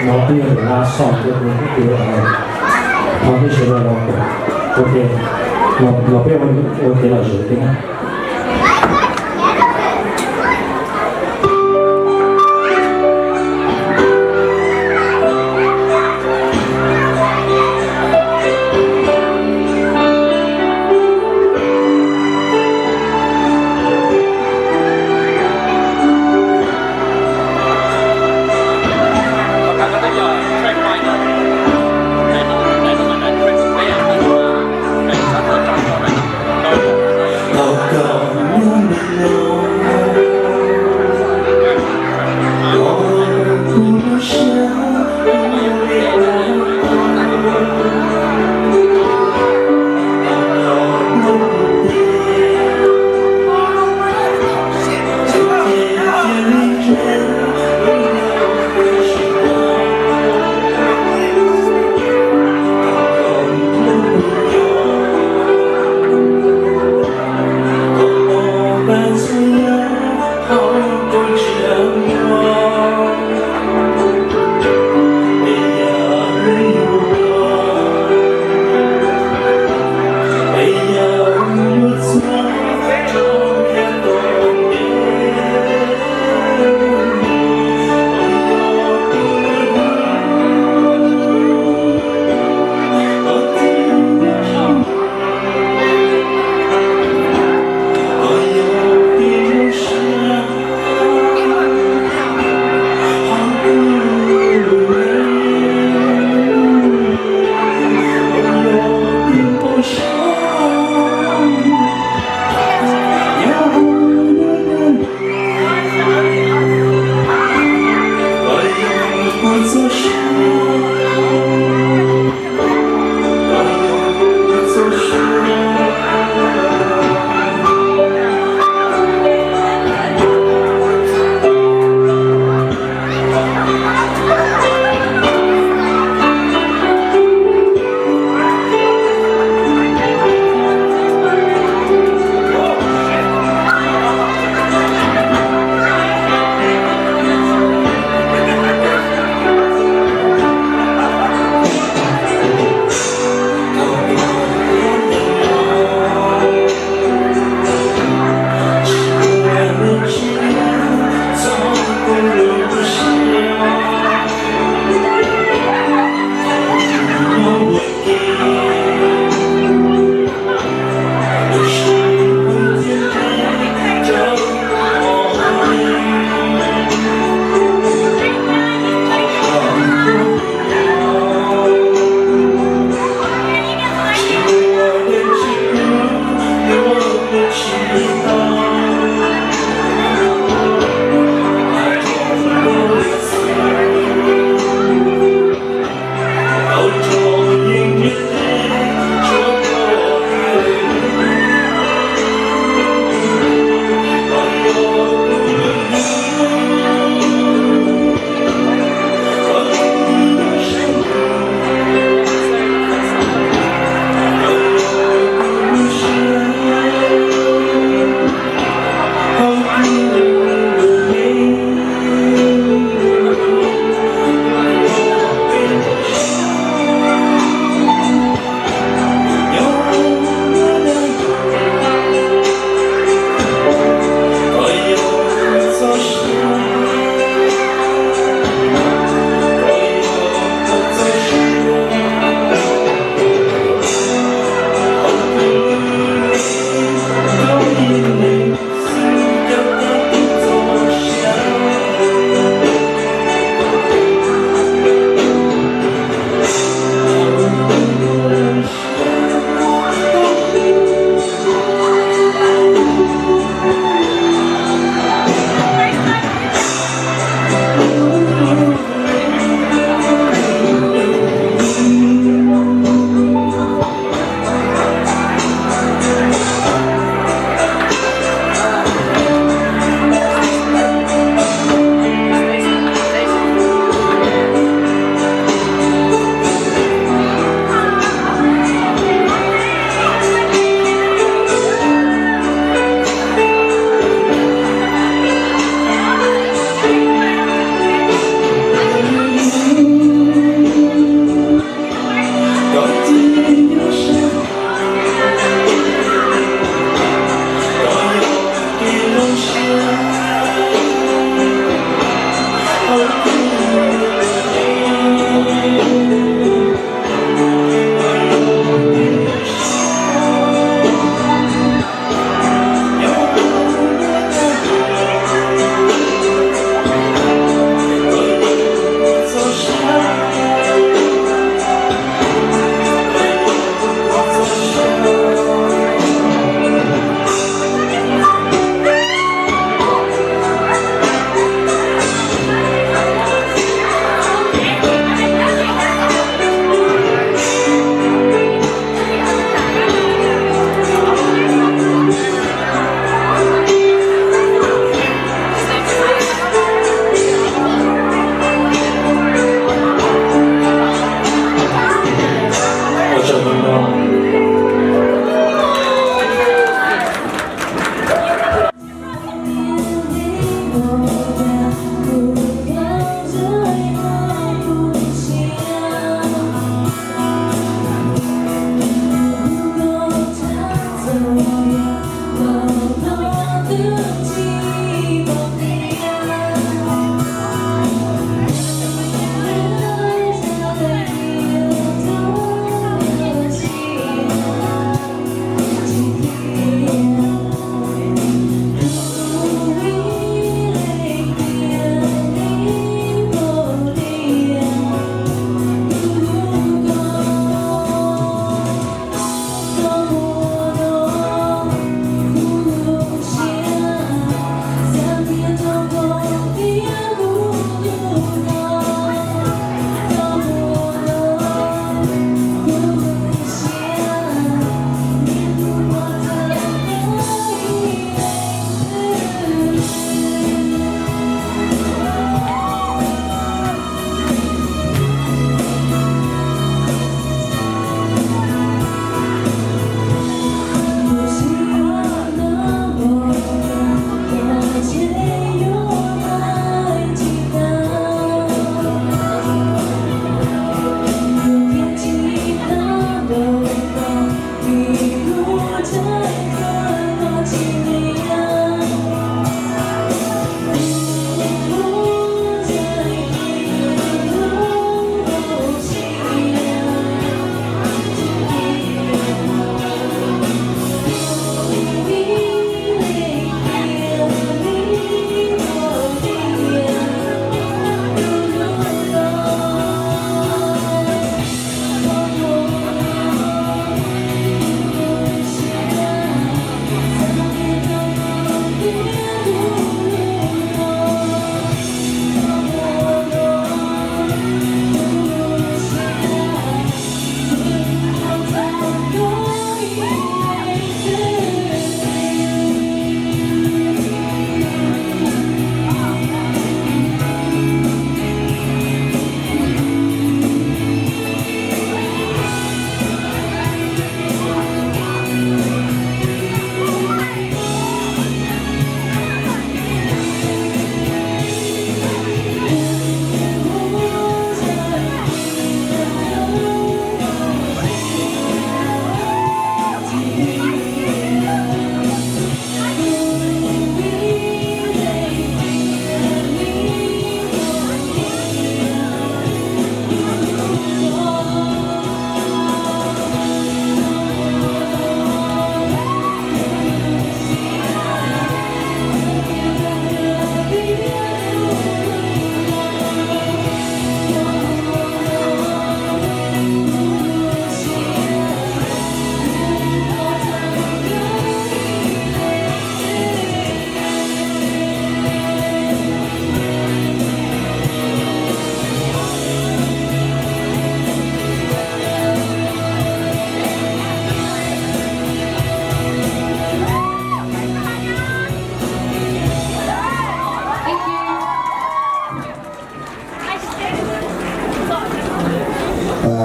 No peb yuav last song rau tus, thov nej sawv daws los ua ke, los peb ua ke los zaum tej na.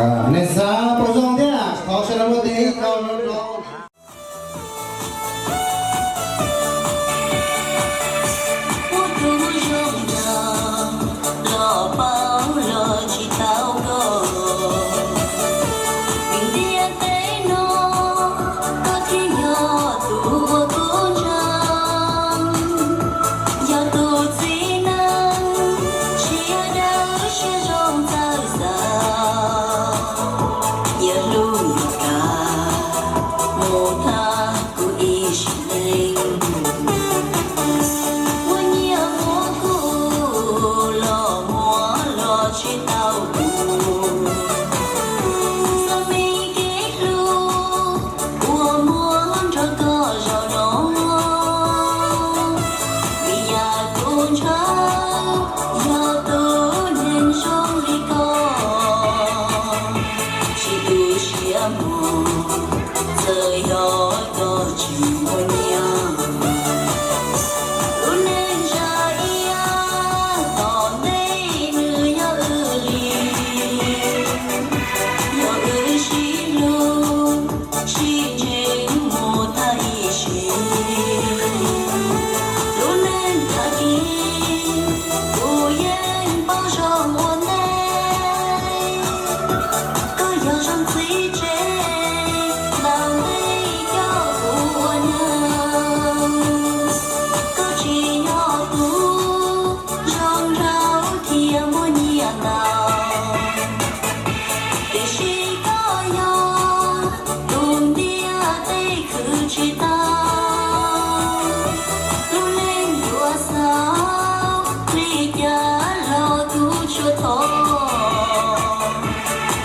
Nej xav puas zoo thiab? Thov sawv daws muab tes ib tau. Muaj tus zoo nraug los paub los tsis tau koj, vim ntiaj teb no koj thiaj yog tus uas kuv ntshaw. Yog tus txiv neej siab dawb siab zoo txawj xav, nyias hlub nyias kav mus thaj kuv ib sim neej. Muaj nyiaj muaj kub los muaj los tsis tau kuv, txoj me kev hlub uas muaj nrog koj zaum no. Vim yam kuv ntshaw yog tus neeg zoo li koj, tsis tu siab mos txawm yog koj tsis muaj nyiaj. Lub neej zaj iab tom ntej nws yog wb li, yog wb sib hlub sib ntseeg mus tag ib sim. Lub neej tag kis kuv yeej paub zoo ua ntej, koj yog zoo txiv tsev ntawm nej coj kuv ua neej. Koj tsis yog tus zoo nraug thiab muaj nyiaj ntau, tiam sis koj yog tus ntiaj teb khwv tsis tau. Lub neej yuav xaus li cas los kuv tsuas thov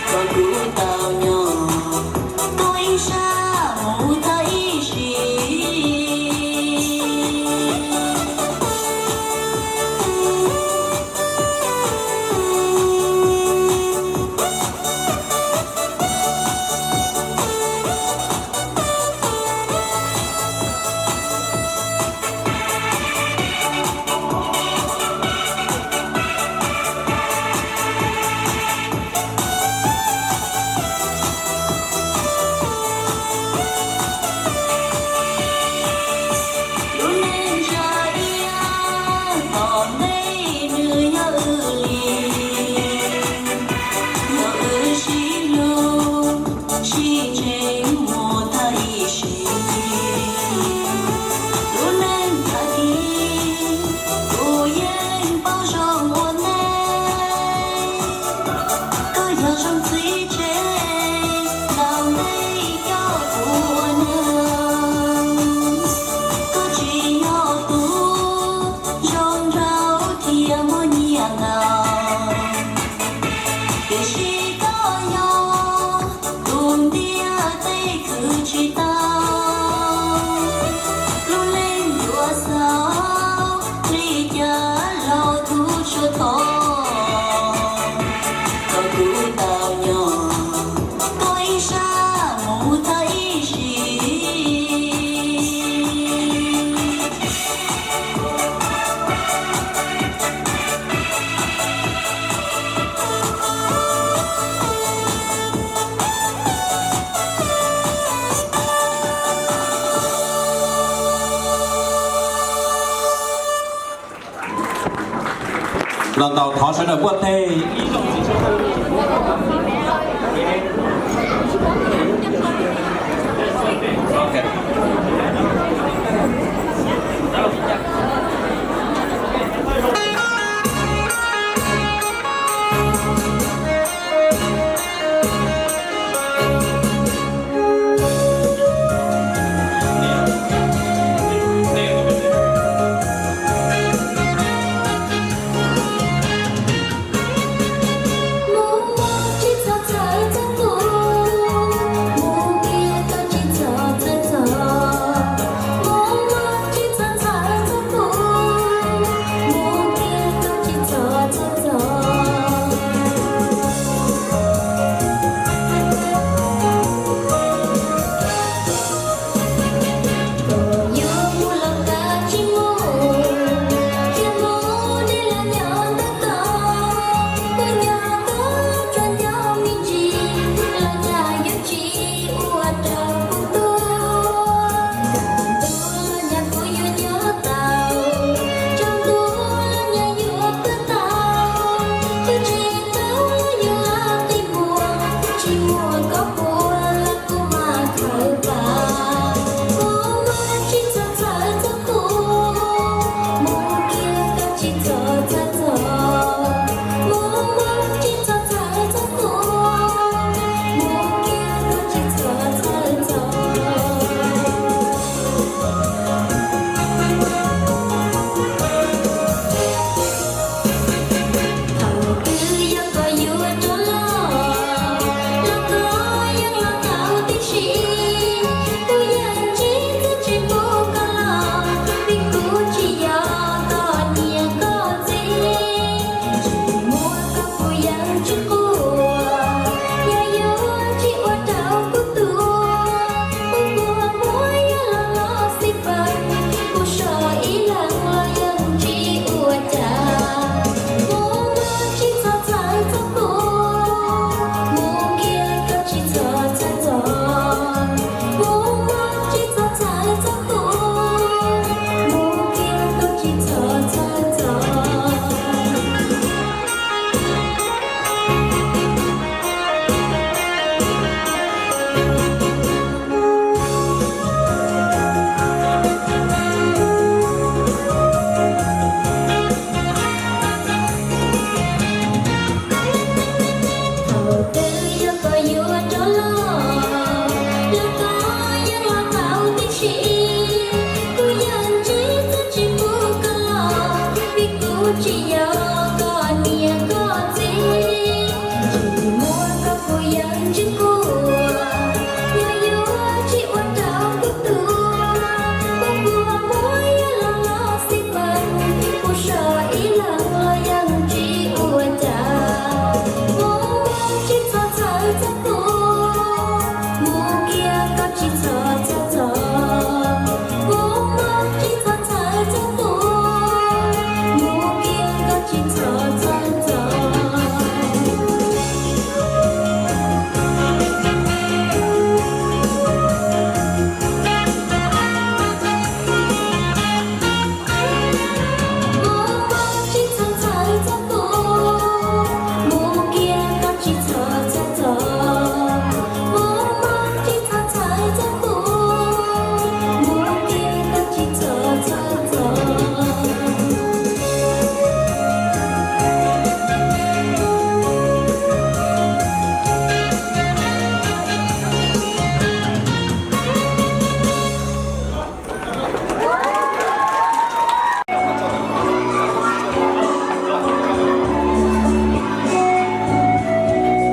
kom kuv tau nyob koj ib sab mus tag ib sim. Lub neej zaj iab tom ntej nws yog wb li, yog wb sib hlub sib ntseeg mus tag ib sim. Lub neej tag kis kuv yeej paub zoo ua ntej, koj yog zoo txiv tsev ntawm nej coj kuv ua neej. Koj tsis yog tus zoo nraug thiab muaj nyiaj ntau, tiam sis koj yog tus ntiaj teb khwv tsis tau. Lub neej yuav xaus li cas los kuv tsuas thov kom kuv tau nyob koj ib sab mus tag ib sim. Los ntaus thov sawv daws npuaj teg.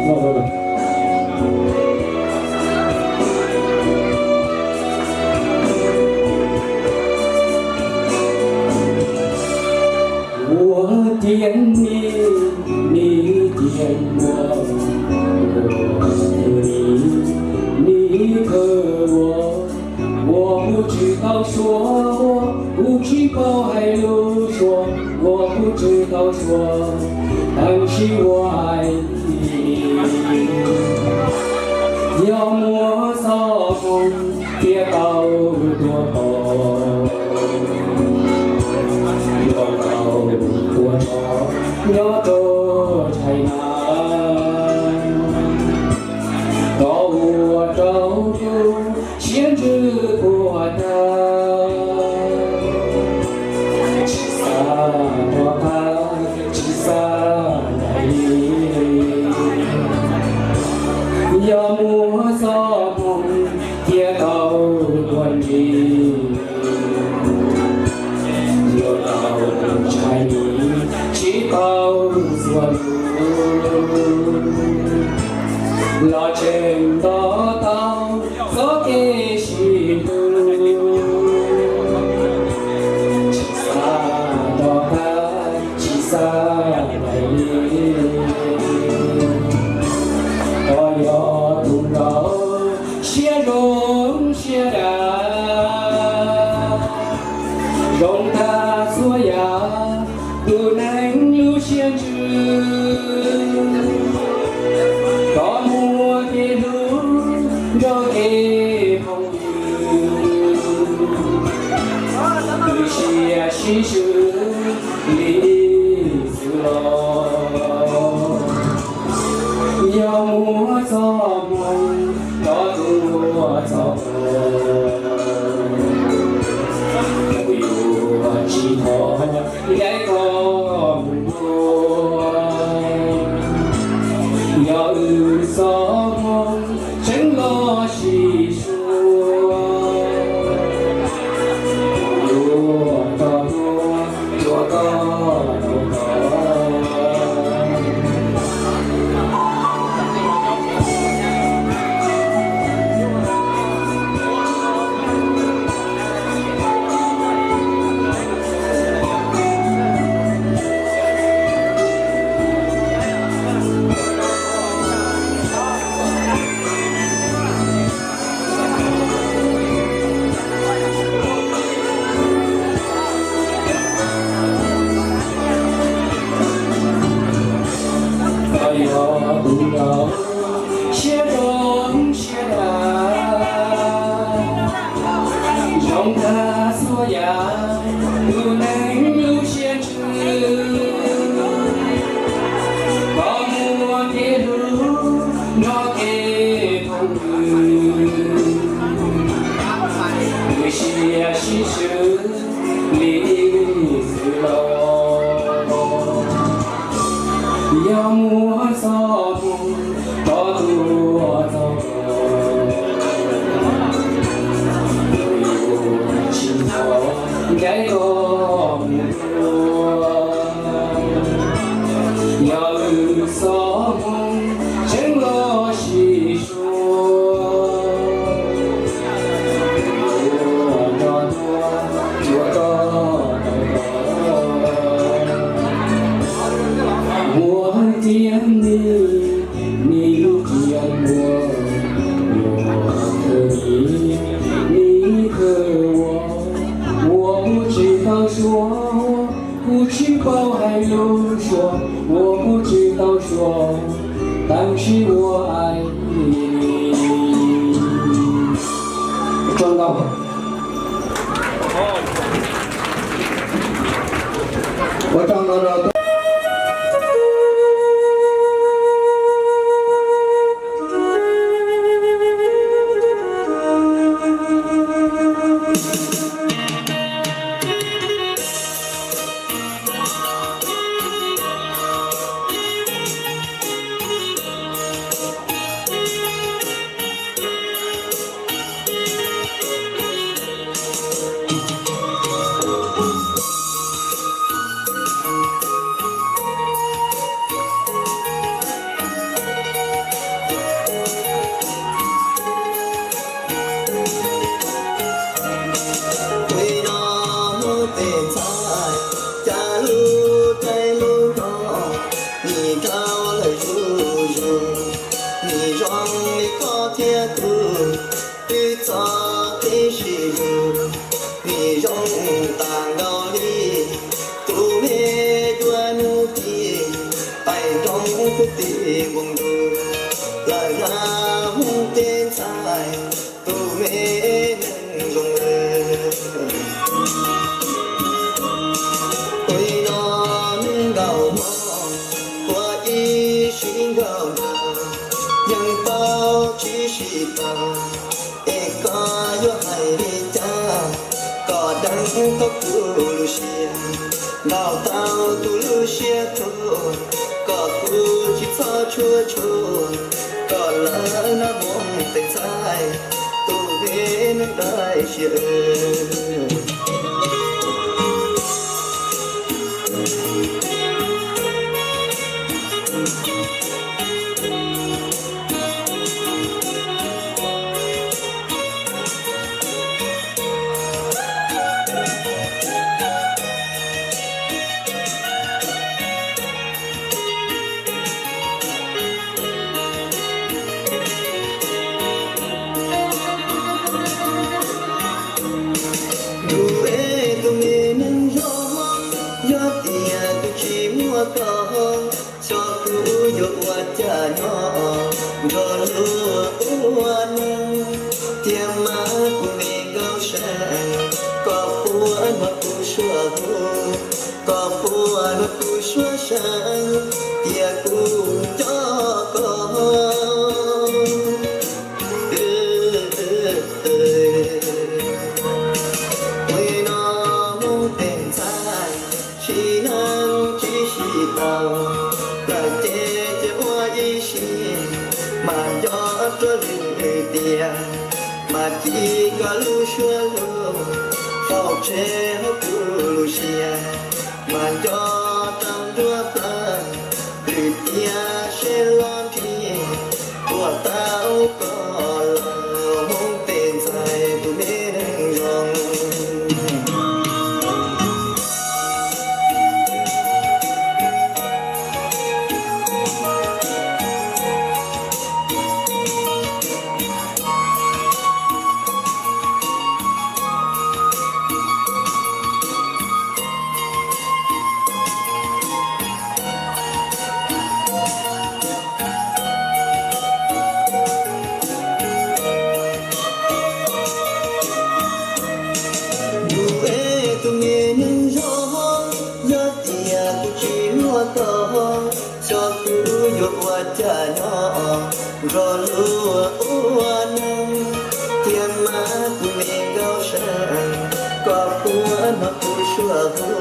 我点你，你点我，我疼你，你疼我。我不知道说，我不知道还有说，我不知道说，但是我爱你。Yog muaj txoj hmoo thiab tau tuaj pom, yog tau tuaj tso nyob rau thaij na, koj ua rau kuv siab ntsws puas tag, tsis xav rov qab, tsis xav ncaim li. Yog muaj txoj hmoo thiab tau tuaj ntsib, yog tau ntshai ni, tsis tau xuas lus, los tseem nto tau txoj kev sib hlub, tsis xav rov qab, tsis xav ncaim li. Koj yog tus nraug siab zoo siab dav, zoo tag txhua yam, tus neeg lub siab ntsws. Koj muaj kev hlub nrog kev phooj ywg, twb siab sib swb li xwb los. Yog muaj txoj hmoo rov tuaj txog, kuv yuav tsis thov ncaim koj mus dua. Yog wb txoj hmoo tseem los sib suav, yuav rov tuaj cuag koj rau tod. Koj yog tus nraug siab zoo siab dav, zoo tag txhua yam, tus neeg lub siab ntsws. Koj muaj kev hlub nrog kev phooj ywg, twb siab sib swb li xwb los. Yog muaj txoj hmoo rov tuaj txog, kuv yuav tsis thov ncaim koj mus dua. Yog wb txoj hmoo tseem los sib suav, yuav rov tuaj cuag koj rau tod. Ua tiag ni, ni lub tiam muaj, ua khwv ni, ni khwv ua, ua kuv tsis tau suav, kuv tsis paub hais lus suav, ua kuv tsis tau suav, tab sis ua ai. Tsaug ntau. Ua tsaug ntau rau Tus tij npoo ntuj, lawm na Hmoob tej ntxhais, tus me neeg zoo. Ua li no neeg nkaum hmo, ua ib sim nkaum ntuj, yeej paub tsis sib tau. Es koj yuav hais li cas, kom deev tau kuv lub siab, ntaus tau kuv lub siab tuag, kom kuv tsis txhob tshuaj tshuaj, kom lawm na Hmoob tej ntxhais, tus me neeg dai siab. Kuv es tus me neeg zoo, yog tias kuv tsis muaj koj, xyov kuv yuav ua cas nyob nrog luag ua neej. Thiab mas kuv me nkauj seej, koj puas hnov kuv suab hu, koj puas hnov kuv suab seej, tias kuv nco koj. Ua li no Hmoob tej ntxhais, sib neej tsis sib tau, lawm ces cia ua ib sim, mas nco rau lwm tiam, mas cia koj lub suab lug, faus tseg hauv kuv lub siab, mas nco tau nruab plawv, lwm tiam seb los nrhiav, puas tau koj lawm Hmoob tej ntxhais tus me neeg zoo. Kuv es tus me neeg zoo, yog tias kuv tsis muaj koj, xyov kuv yuav ua cas nyob nrog luag ua neej. Thiab mas kuv me nkauj seej, koj puas hnov kuv suab hu,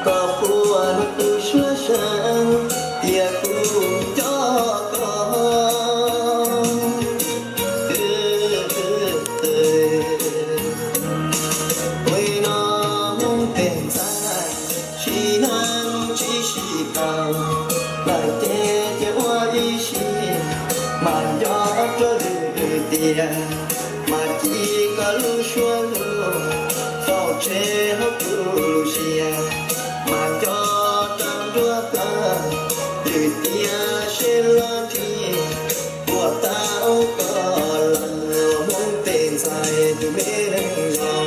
koj puas hnov kuv suab seej, tias kuv nco koj. Ua li no Hmoob tej ntxhais, sib neej tsis sib tau, lawm ces cia ua ib sim, mas nco rau lwm tiam, mas cia koj lub suab lug, faus tseg hauv kuv lub siab, mas nco tau nruab plawv, lwm tiam seb los nrhiav, puas tau koj lawm Hmoob tej ntxhais tus me neeg zoo.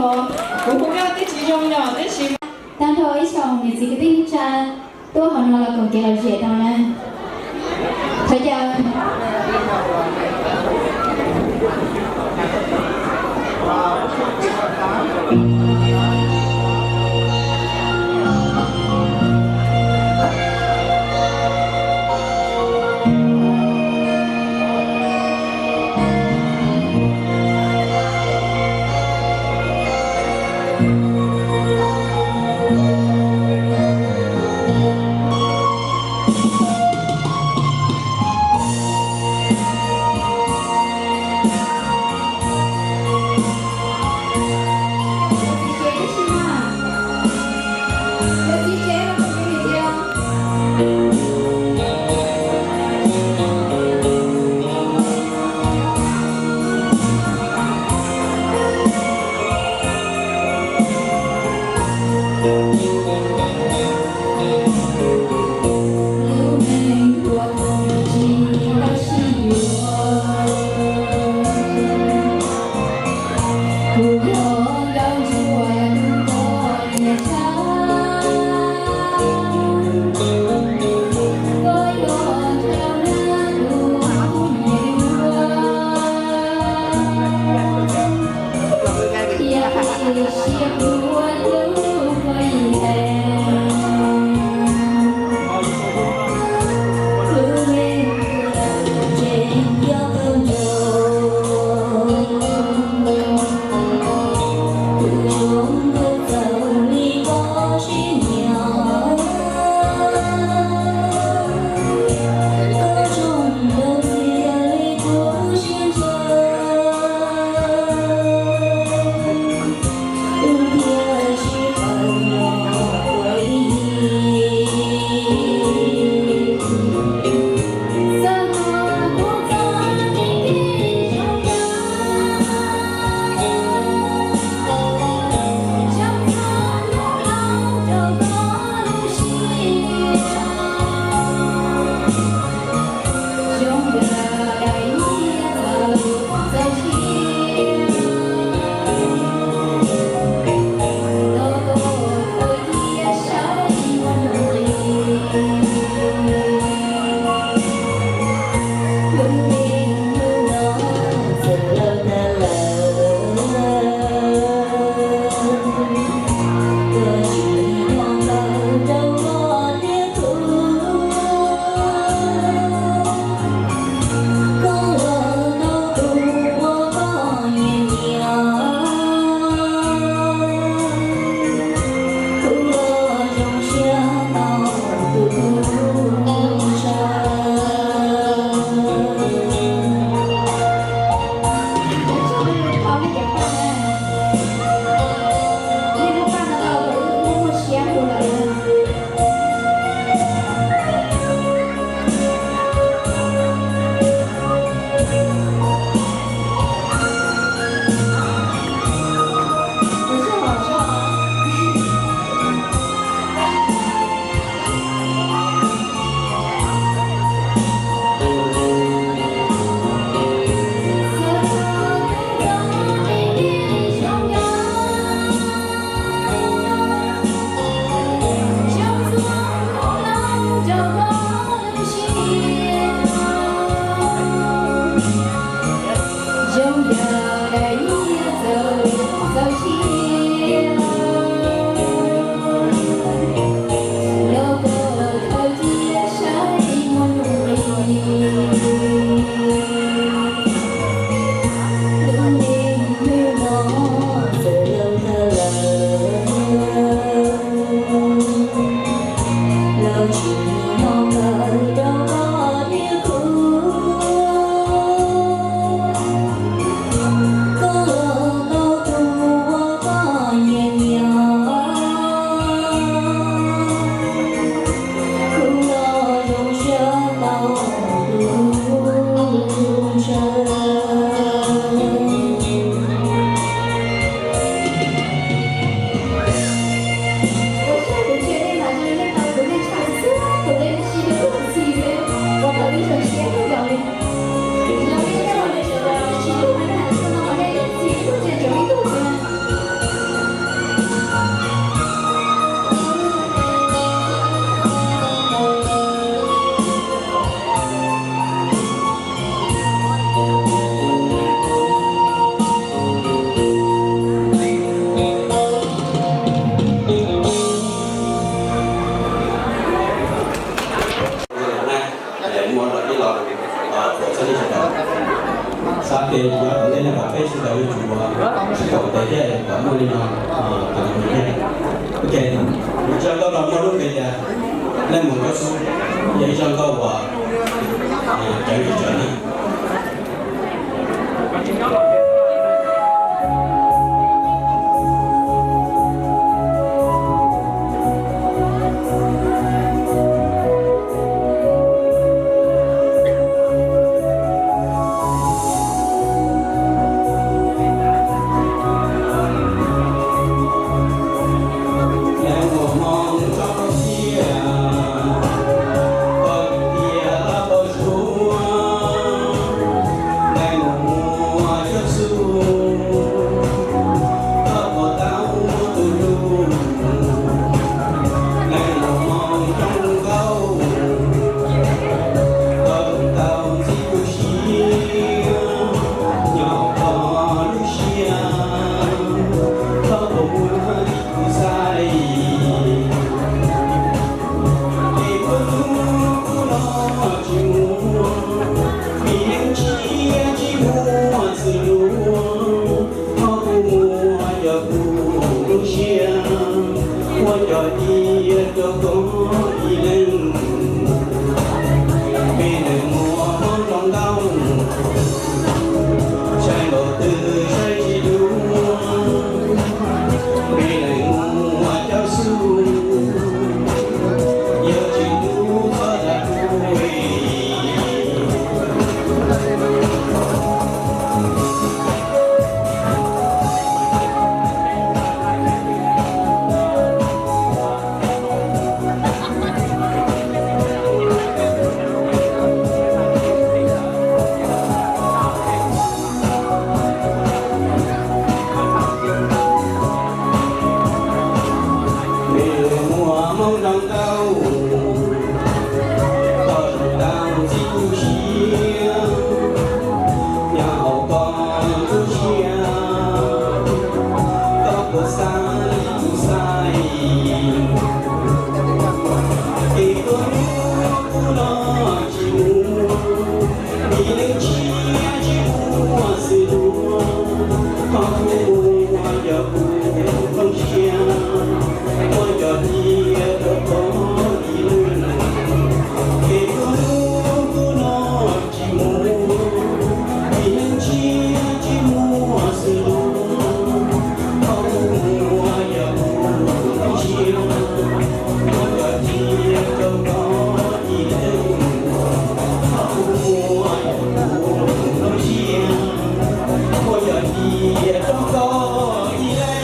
Kuv hu koj twb tsis zoo yom, tab sis tag nrho ib tsoom niam txiv kwv tij neej tsa tuaj hauv no los koom kev lom zem rau na. Thov caw. Muaj li no, ok, zaj nkauj no muaj lub npe tias Leej Muam Cov Xub, yog ib zaj nkauj uas cawv ib tsawv na. Ua cov diav rau koj ib leeg, peb leeg muaj hmoob nroo ntaub, saib npaum twg saib tsis dua, peb leeg muaj cov xub, yog tsis dua txhob dag kuv. Peb leeg muaj hmoob nroo ntaub, toj zoo tau txij kuv siab, nyob hauv koj lub siab, koj puas xav li kuv xav? Ces koj hnub kuv no tsis mus, ib leeg tshiab tsis muaj xwm luag, koj kuj mus yog kuv zoo siab, muab cov diav rau koj ib leeg, ces koj hnub kuv no tsis mus, ib leeg tshiab tsis muaj xwm luag, koj kuj mus yog kuv zoo siab, muab cov diav rau koj ib leeg, koj kuj mus yog kuv zoo siab, muab cov diav rau koj ib leeg.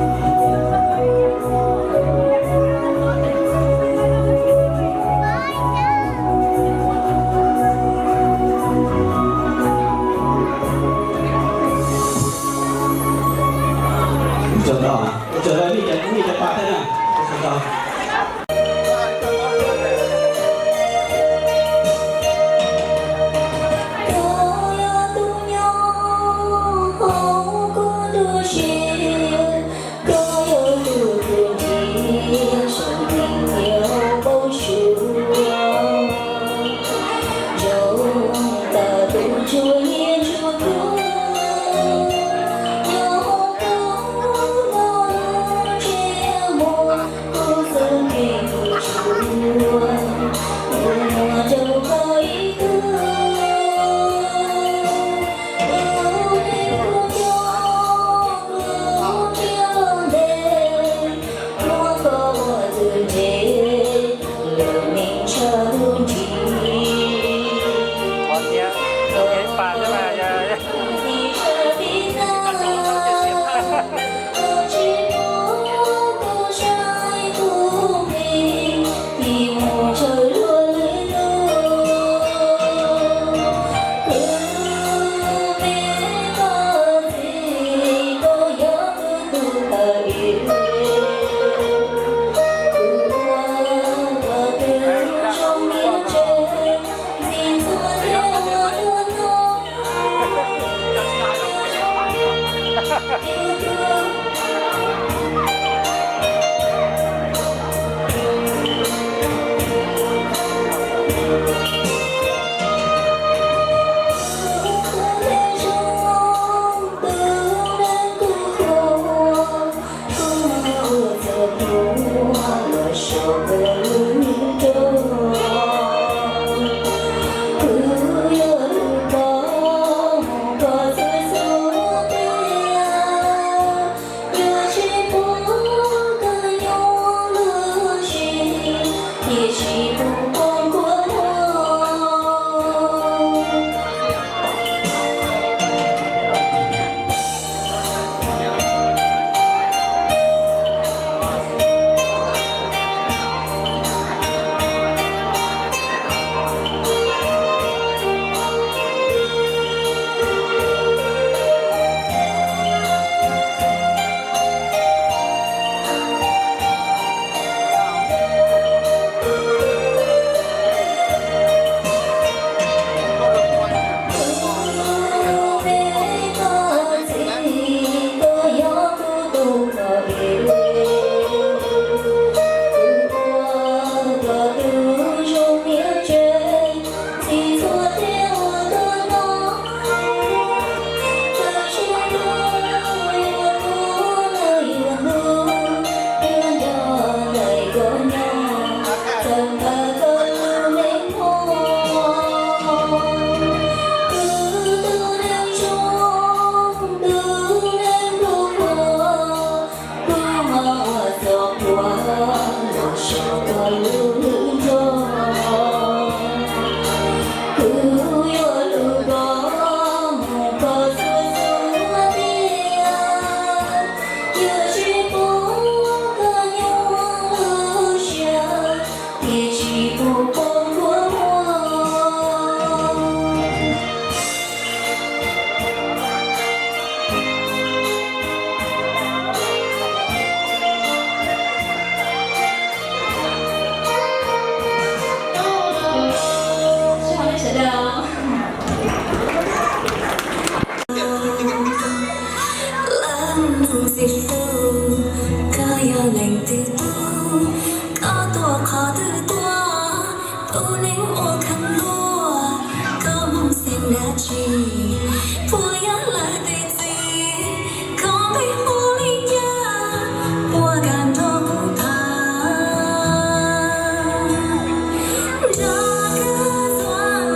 Ua tsaug ntau, ua tsaug ntau nej cov, nej cov pab thiab na. Ua tsaug ntau. tus poj ntsuam muaj. Sawv daws, leej txiv hluas, koj yog leej twg tub, koj tuaj qhov twg tuaj, tus neeg uas kheev luag, koj moog xeem dab tsi, puas yog lawv tus txiv, koj npe hu li cas, puas kam nrog kuv tham. Nrog koj txuas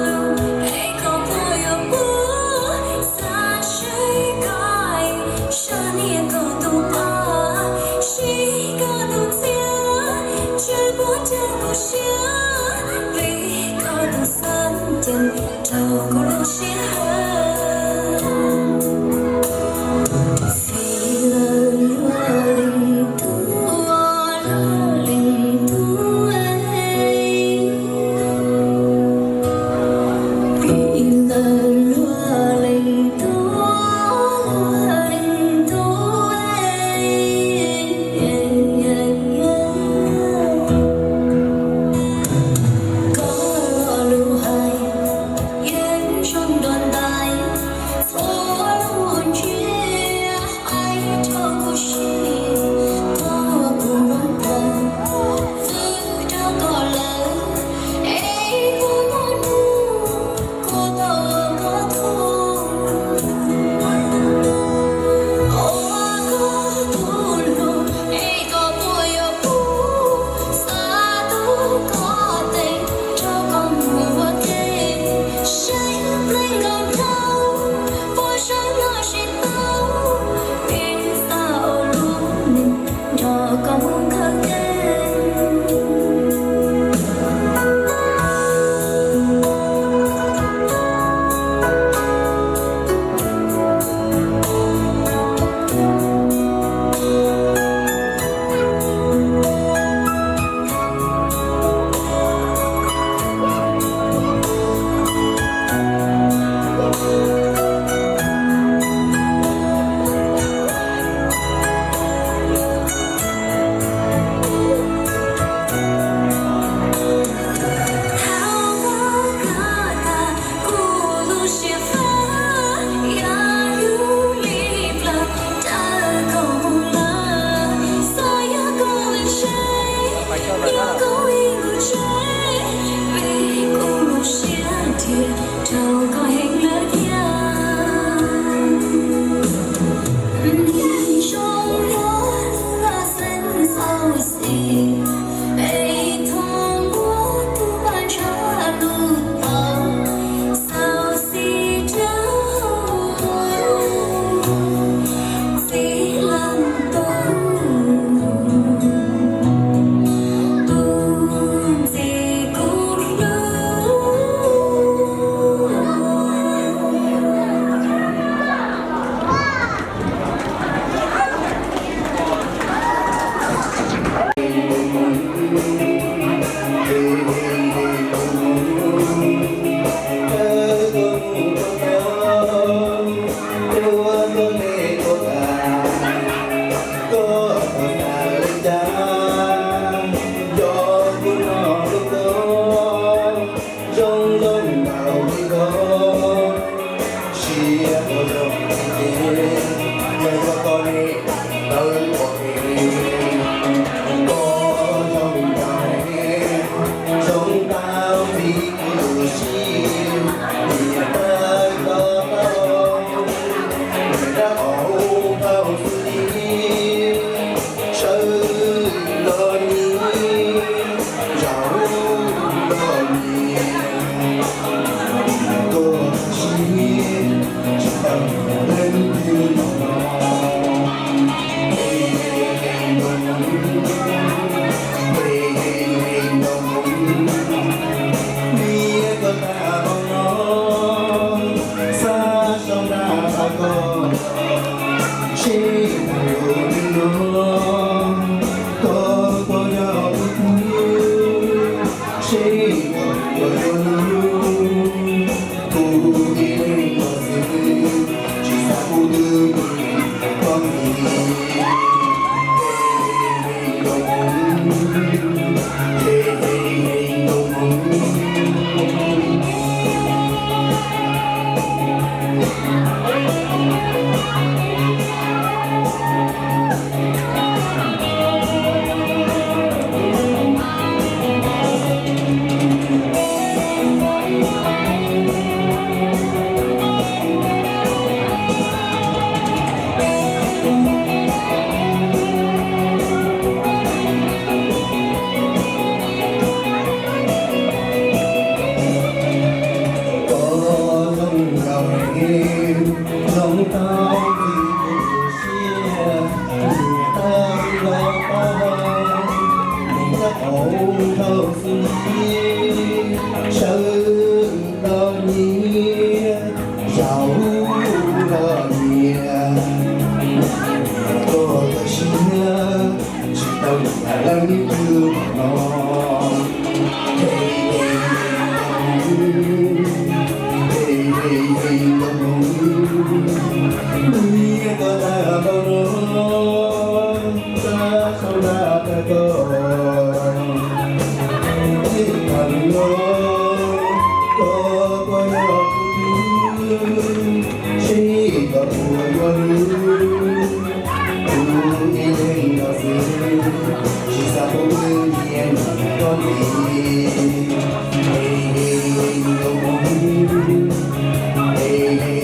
lug es koj puas yuav pub, xav seb koj yuav sab nias koj tus poj, sib koj tus txiaj, tsis puas coj kuv siab, vim koj tus xeeb ceem raug kuv lub siab. Sawv los nyias, zaum los nyias, tuaj kawg siab, tsis tau nyiam leej twg no. He he he, he he he, nyiam koj tag npaum no, tag sau ntawv tag koj. Ib tag no, koj puas yog kuv tug, seb koj puas yog lub, kuv ib leeg no xwb, tsis xav pub wb nyias nyiam koj li. He he he, he he he,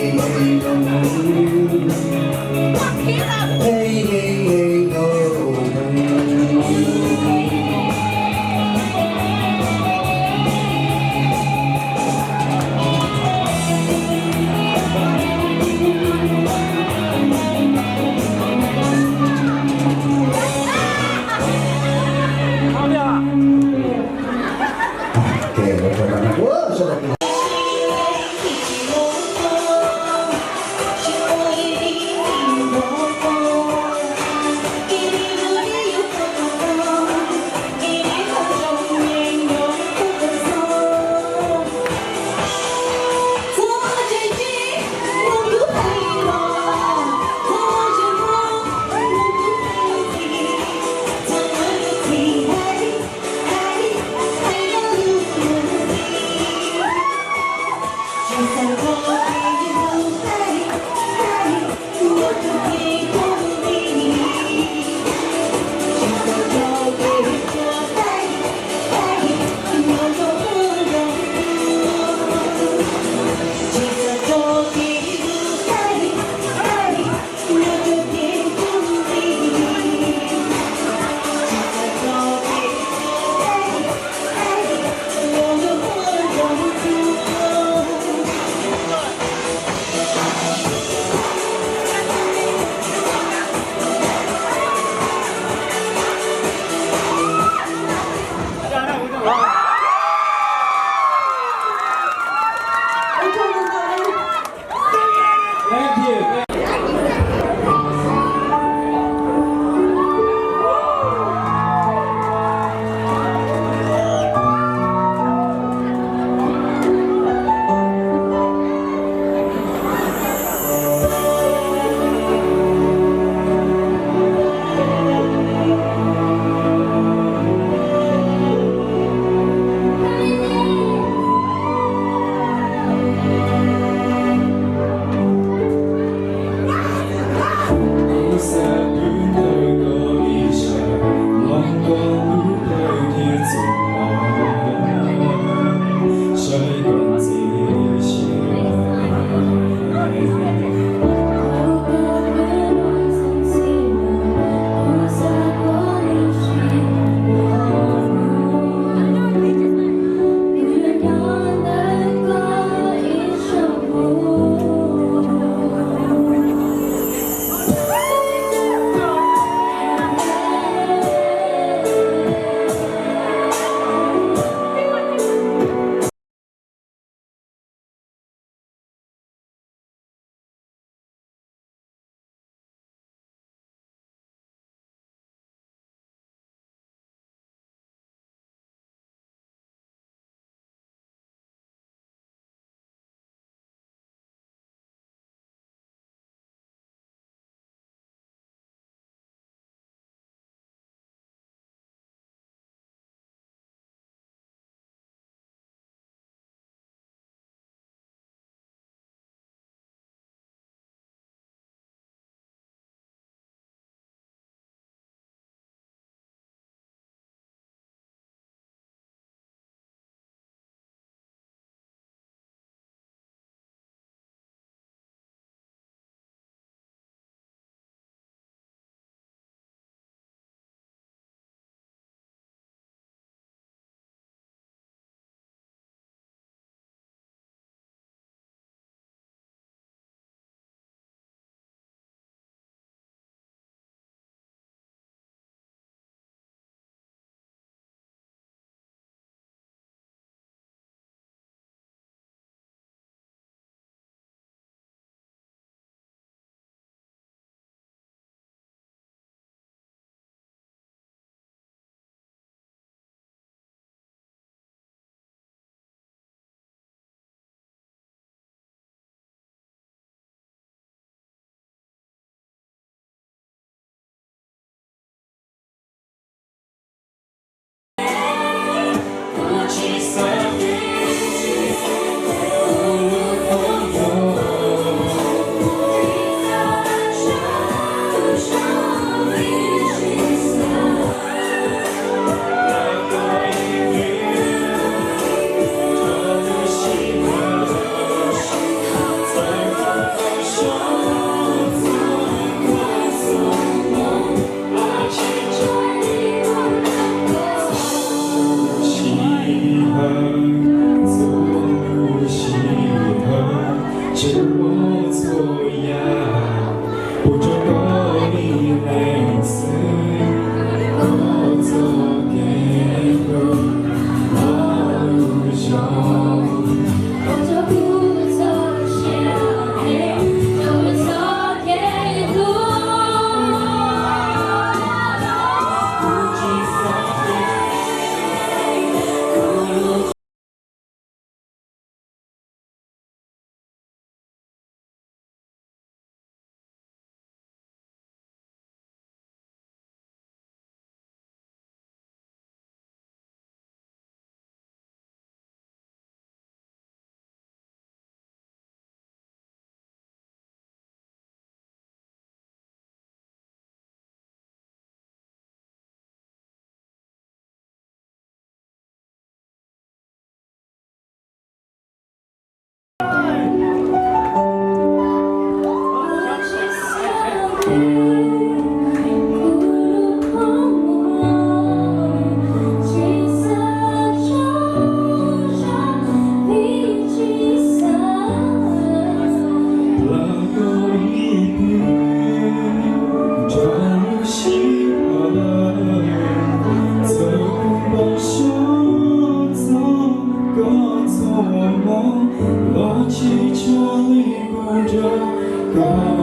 Ntawm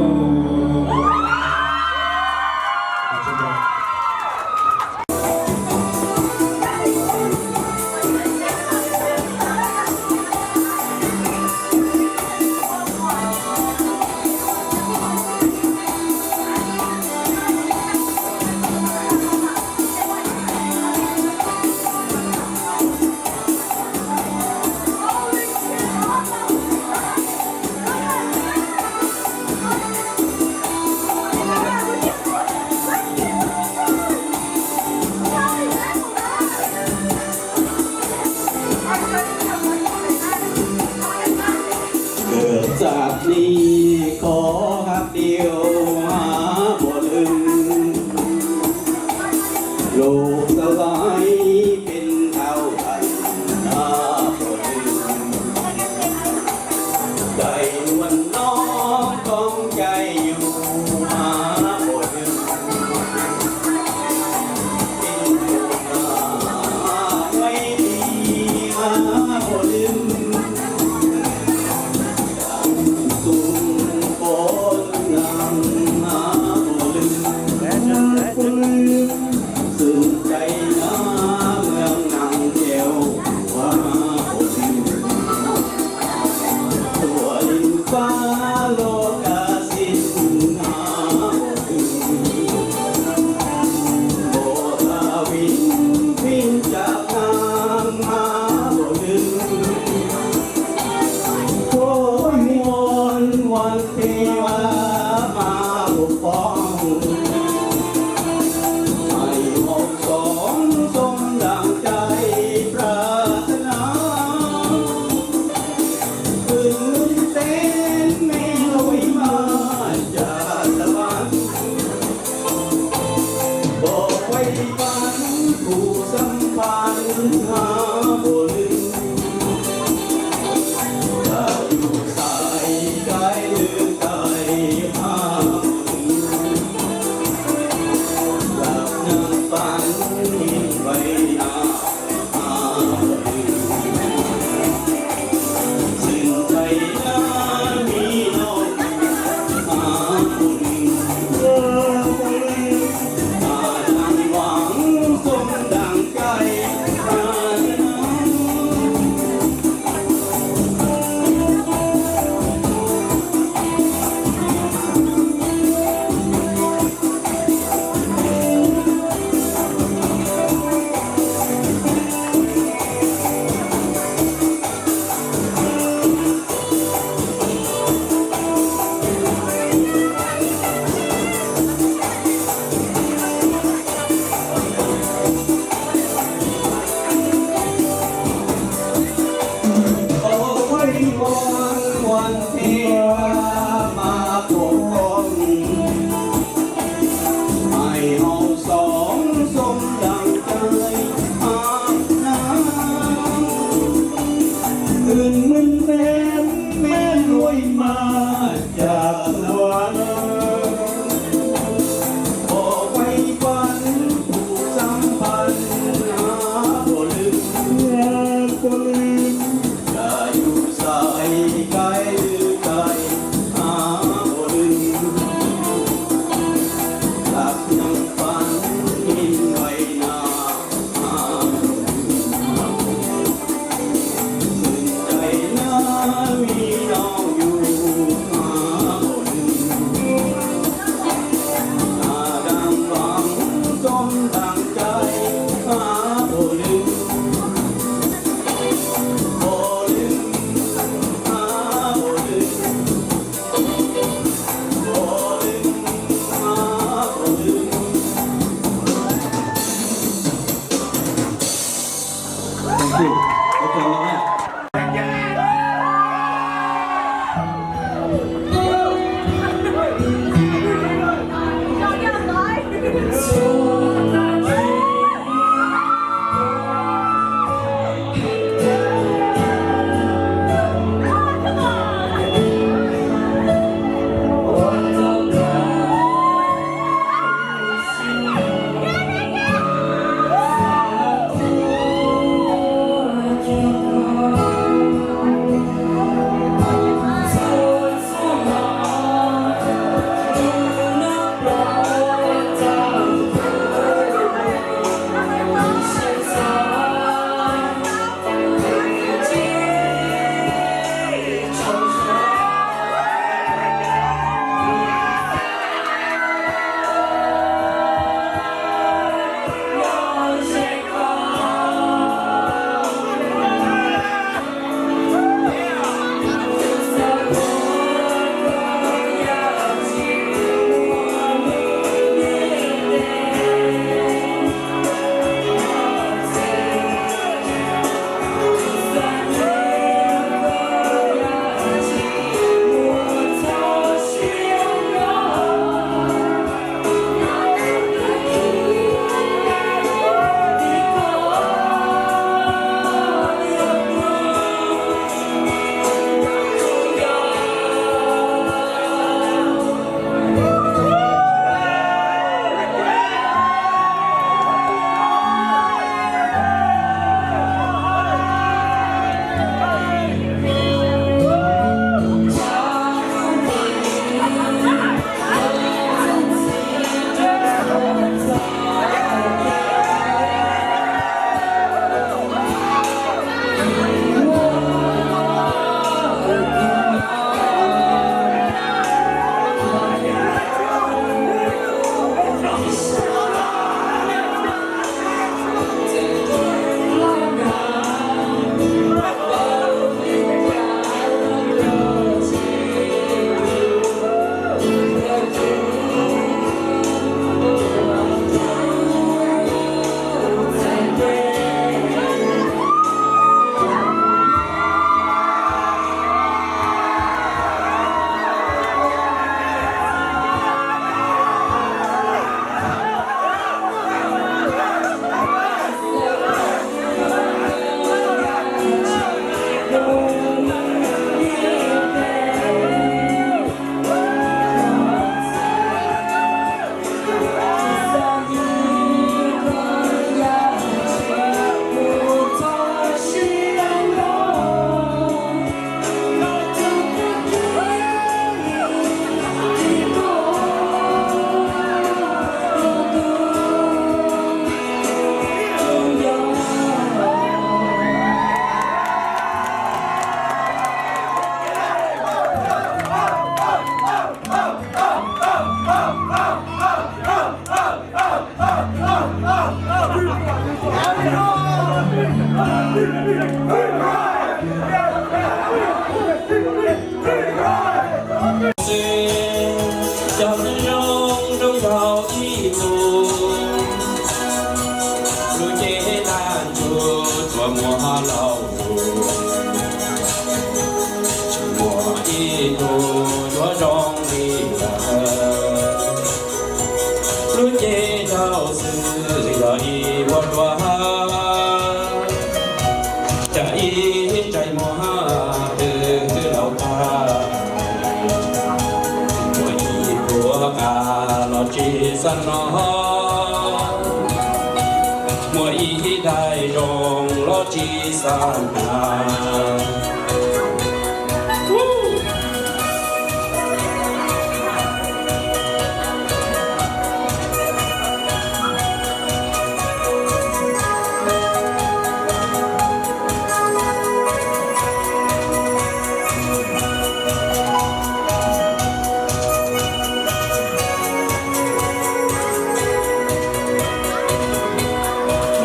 txaj li khov hab diav hab npua lwm, lug txawv lais peb tau hab npua lwm, dais nuav no koob cai yug hab npua lwm. Tseem muaj twg laus tag, muaj ib puas qa los tsis xav no, muaj ib daim zoo los tsis xav hnav.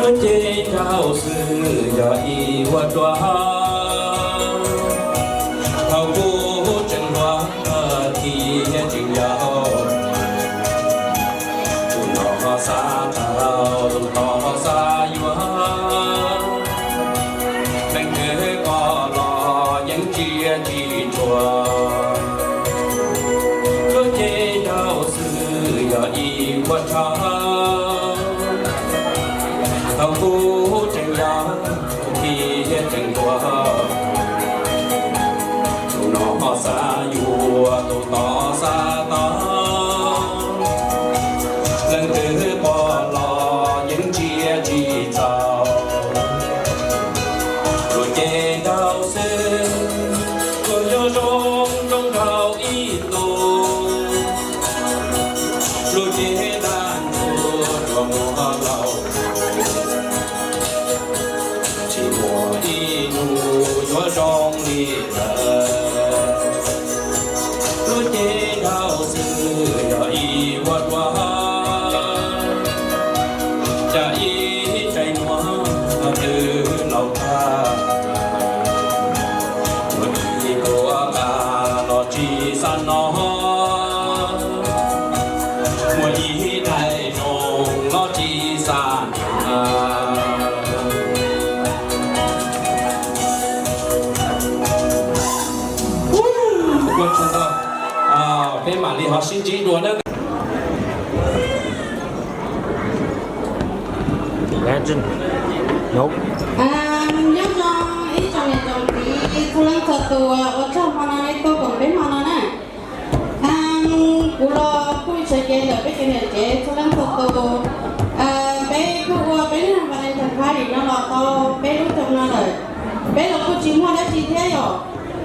Lub cev nraum xwb yog ib vuag ruam, thaum kuv tseem hluas thiab tseem yau, tus no xav tau, tus tod xav yuav, leej twg pom los yeej ntsia tsis tshua. Lub cev nraum xwb yog ib vuag tshav, thaum kuv tseem yau thiab tseem hluas, tus no xav yuav, tus tod xav tau, leej twg pom los yeej ntsia tsis txaus. Lub cev nraum xwb, kuv yuav zoo zoo nraug ib tug. Lub cev nraum xwb, kuv muaj laus, tsis muaj ib tug yuav zoo li lawv. Lub cev nraum xwb yog ib vuag ruam, cas ib tseem muaj twg laus tag, muaj ib puas qa los tsis xav no, muaj ib daim zoo los tsis xav hnav. Peb mam li ho sib ntsib dua nawb. Nyob zoo ib tsoom niam tsoom txiv txhua leej txhua tus, ua tsaug hmo no nej tuaj koom peb hmo no na. Kuv los kuj sawv cev ntawm peb cov niam tsev txhua leej txhua tus. Peb kuj ua peb lub Valentine party no los tau peb lub xyoo no lawm. Peb los kuj tsis muaj dab tsi thiab yom.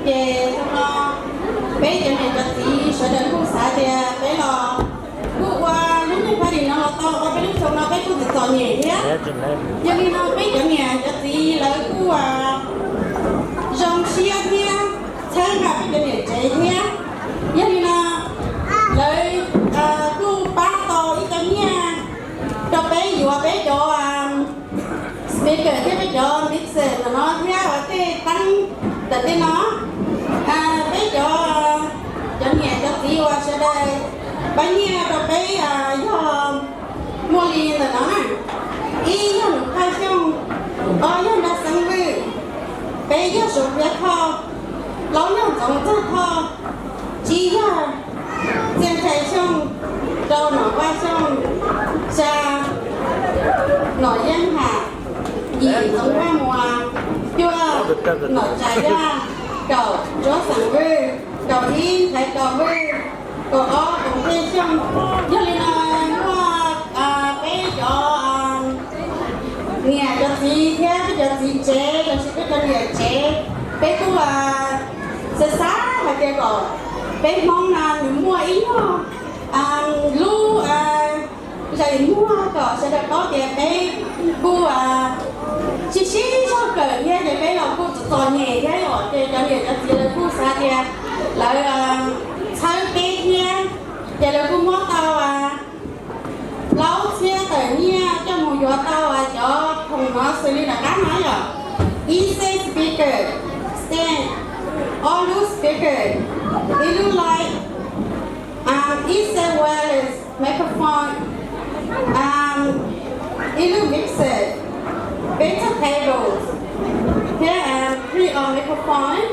Ces xyoo no peb cov niam cov txiv sawv daws kuj xav tias peb los kuj ua lub niag party no los tau ua peb lub xyoo no peb kuj txom txom nyem thiab. Yog li no peb cov niam cov txiv lawv kuj zoo siab thiab txhawb nqa peb cov niam tsev thiab. Yog li no lawv kuj pab tau ib co nyiaj rau peb yuav peb cov speaker thiab peb cov mixer ntawm no thiab uas tej teeb ntawm tej no. Peb cov, cov niam cov txiv uas sawv daws pab nyiaj rau peb yog muaj li ntawm no na. Ib yog Num Qaj Xyooj, ob yog Nraj Xeeb Vwj, peb yog Suav Phiab Thoj, plaub yog Ntxoov Txaj Thoj, tsib yog Txiaj Ntsais Xyooj, rau Nom Vaj Xyooj, xya Nom Yeej Ham, yim Ntxoov Vaj Muas, cuaj Nom Tsav Yaj, kaum Tsuab Xeem Vwj, kaum ib Nthaiv Kaum Vwj, kaum ob Koom Tej Xyooj. Yog li no muaj peb cov niam cov txiv thiab peb cov txiv tsev los sis peb cov niam tsev, peb kuj xav xav hais tias kom peb Hmoob no nws muaj ib nyuag lub zais muag kom sawv daws paub tias peb kuj sib sib zog kawm thiab ces peb los kuj txom txom nyem thiab yom. Ces cov niam cov txiv lawv kuj xav tias lawv txhawb peb thiab, ces lawv kuj muab tau plaub txhiab tawm nyiaj coj mus yuav tau cov khoom no xws li nram qab no yom. Ib set speaker stand, ob lub speaker, ib lub light, ib set wireless microphone, ib lub mixer, peb txoj cables, thiab three on microphone.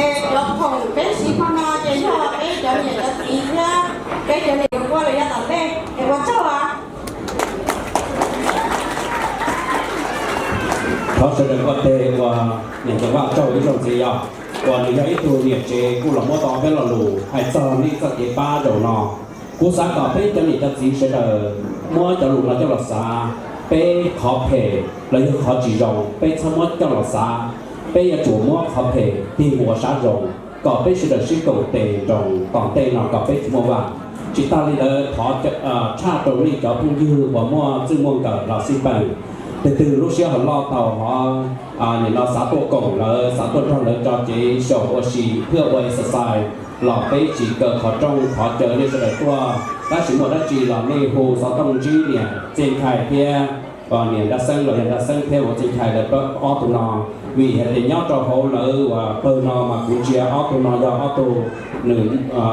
Es cov khoom peb siv hmo no ces yog peb cov niam cov txiv thiab peb cov niam ua los yav tom ntej es ua tsaug os. Thov sawv daws ua tes ua niam ntxawm Vaj Tsaug ib zaug ntxiv yog uas nws yog ib tug niam tsev kuj los muab tau peb lo lus hais txog nej txoj kev pab zaum no. Kuv xav kom peb cov niam cov txiv sawv daws muab cov lus no coj los xav, peb qhov phem los yog qhov tsis zoo peb txhob muab coj los xav, peb yuav tsum muab qhov phem tig mus ua sav zoo, kom peb sawv daws sib koom tes nroos tom ntej no kom peb tsis muaj vaj. Tsis tas li ntawd thov tshaj rau nej cov phooj ywg uas muaj txij muaj nkawm los xij peem, twg twg lub siab ho loj tau hov nim no xav tuaj koom lawv, xav tuaj nrog lawv tso cev xyaum ua si thiab ua exercise los peb tsis kaw qhov rooj thov caw nej sawv daws tuaj. Tab sis muaj dab tsi los nej hu xov tooj ntsib niam Txij Nkhais thiab niam Nraj Xeeb los yog Nraj Xeeb thiab vauv Txij Nkhais lawv ob tug no, vim hais tias nyob rau hauv lawv uas pawg no mas kuv ntsia ob tug no yog ob tug nws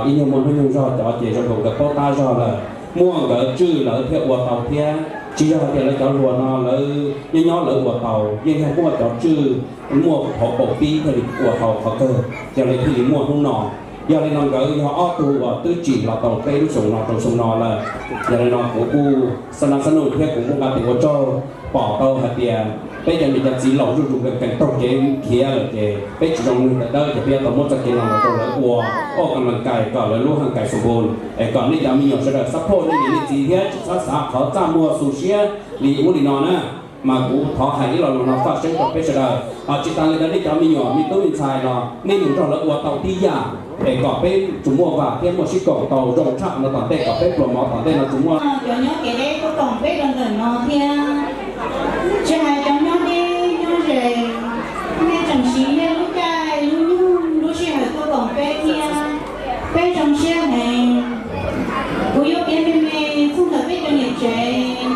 ib nyuag muaj hnub nyoog zog cov ces zoo nkaus nkawd paub tab zog lawm, muaj nkawd tswj lawv thiaj ua tau thiab. Tsis yog hais tias lawv cov hluas no lawv nyob nyob lawv ua tau, yeej yog muaj cov tswj muaj hauv paus pib thiaj li ua tau qhov kawg, yog li thiaj li muaj hnub no. Yog li no nkawd yog ob tug uas twb tsim los tau peb lub xyoo no rau xyoo no lawm. Yog li no kuv kuj xa na xa nuj thiab kuv kuj nqa tes ua tsaug pom tau hais tias peb cov niam cov txiv laus zuj zus nkees nkees taug kev khiav lawm ces peb tsis zoo neeg tawv dawb ces peb yuav tau muab txoj kev no los rau lawv ua, ua kab las kais kom lawv lub haj kais xu npu, es kom nej cov me nyuam sawv daws xab phoj nej niam nej txiv thiab tsis txhob xav qhov txaj muag xu siab li ub li no na. Mas kuv thov hais ib lo lus no faj seeb rau peb sawv daws, tsis tas li ntawd nej cov me nyuam me tub me ntxhais los nej mus nrog lawv ua tau tib yam, es kom peb tsuas muaj vam thiab muaj sib koom tau zoo tshaj no tom ntej kom peb pluas mov tom ntej no tsuas muaj. Cov nyob kev deb tuaj koom peb rau ntawm no thiab, tsis hais cov nyob deb nyob ze, nej tseem siv nej lub caij lub nyoog lub sij hawm tuaj koom peb thiab, peb zoo siab heev. Kuv yuav piav me me txog ntawm peb cov niam tsev,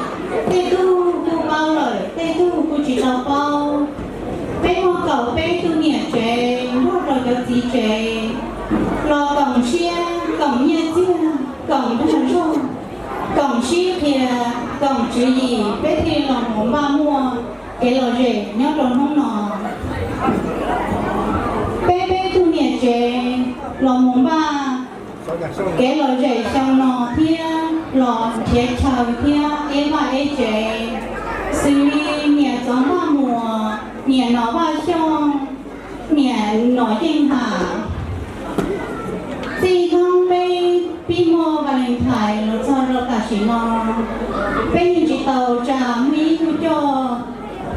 tej tug kuj paub lawm, tej tug kuj tsis tau paub. Peb muaj kaum peb tug niam tsev nrog rau cov txiv tsev los koom siab, koom nyiaj txiag, koom nrog zog, koom sib qhia, koom tswv yim, peb thiaj li los mus npaj muaj kev lom zem nyob rau hnub no. Peb peb tug niam tsev los mus npaj kev lom zem xyoo no thiab los nrhiav chaw thiab eb vaj eb tsev, xws li niam Txov Npaj Muas, niam Nom Vaj Xyooj, niam Nom Yeej Ham. Txij hnub peb pib muaj Valentine los txog rau tam sim no, peb yeej tsis tau tsa muaj ib tug coj.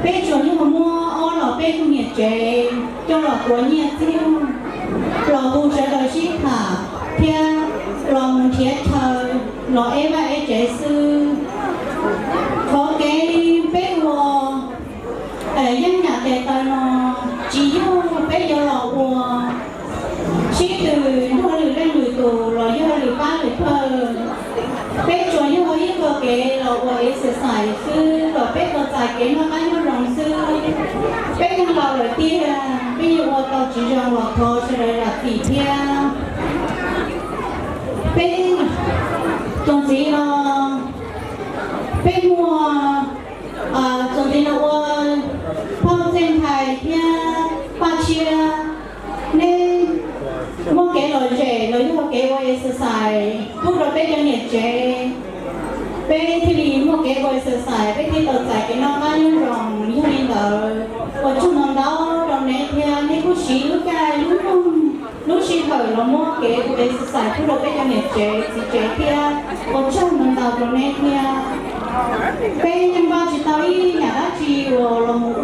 Peb tsuas yog muab ob los peb tug niam tsev coj los tuav nyiaj txiag, los hu sawv daws sib tham thiab los mus nrhiav chaw los eb vaj eb tsev xwb. Qhov kev peb ua yeeb yam tes taw no tsis yog peb yuav los ua sib tw nrog lwm leej lwm tus los yog lwm pab lwm pawg. Peb tsuas yog ib qho kev los ua exercise xwb kom peb tau txais kev noj qab nyob zoo xwb. Peb yeej laus lawm tiag, peb yuav ua tau tsis zoo los thov sawv daws zam txim thiab. Peb txuas ntxiv no, peb muaj txuas ntxiv no ua phauj Txej Nthais thiab Paj Tshiab, neb muaj kev lom zem los yog kev ua exercise pub rau peb cov niam tsev. Peb thiaj li muaj kev ua exercise, peb thiaj tau txais kev noj qab nyob zoo. Yog li ntawd, ua tsaug ntau ntau rau neb thiab, neb kuj siv lub caij lub nyoog lub sij hawm los muab kev ua exercise pub rau peb cov niam tsev txiv tsev thiab, ua tsaug ntau ntau rau neb thiab. Peb yeej npaj tsis tau ib yam dab tsi uas los mus